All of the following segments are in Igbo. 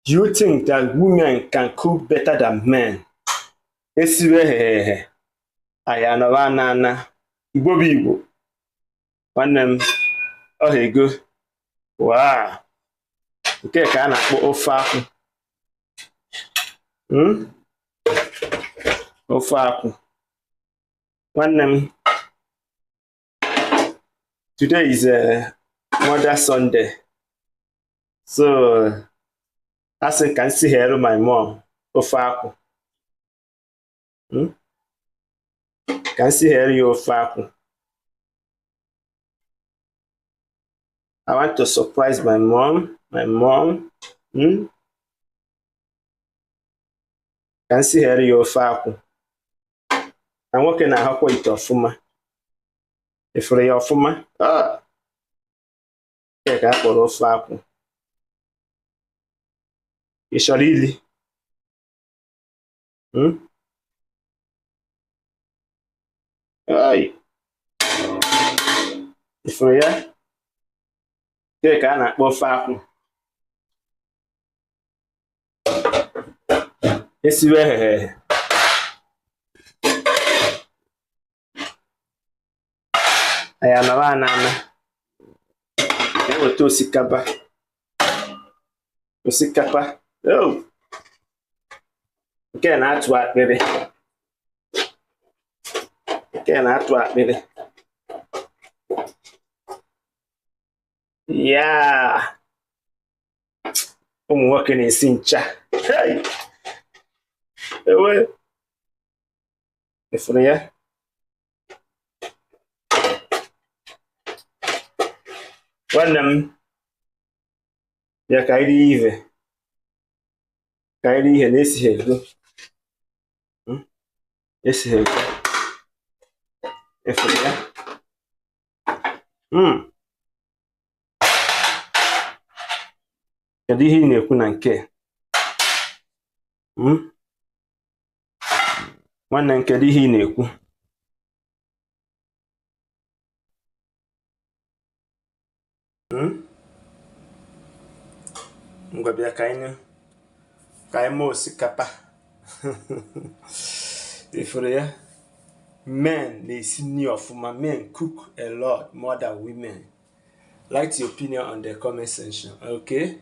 Do you think that women can cook better than men? Esiwe hehehe, anyị anọrọ ana ana. Igbo bụ Igbo. Nwanne m, ọha ego. Waa! Nke ka a na-akpọ ofe akwụ. Ofe akwụ. Nwanne m, today is Mother Sunday. So, asị ka m sighere my mom ofe akwụ. Ka m sighere ya ofe akwụ. I want to surprise my mom. My mom. Ka m sighere ya ofe akwụ. Na nwoke na-ahụkwa ite ọfụma. Efere ya ọfụma. Nke ka a kpọrọ ofe akwụ. Ị chọrọ ili? Ai. Ifuru ya? Nke ka a na-akpọ ofe akwụ. Esiwe hehehe. Anyị anọrọ ana ana. Eweta osikapa. Osikapa. Oh. Nke na-atụ akpịrị. Nke na-atụ akpịrị. Ya. Ụmụ nwoke na-esi ncha. Hey! Ewe. Ifuru ya? Nwanne m, bịa ka anyị rie ihe. Ka anyị rie ihe na-esighị ego. Esighị ego. Ifuru ya? Kedu ihe ị na-ekwu na nke? Nwanne m, kedu ihe ị na-ekwu? Ngwa bịa ka anyị mee osikapa. Ifuru ya? Men na-esi nri ọfụma. Men cook a lot more than women. Write your opinion on the comment section, okay?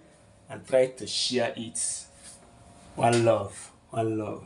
And try to share it. One love, one love.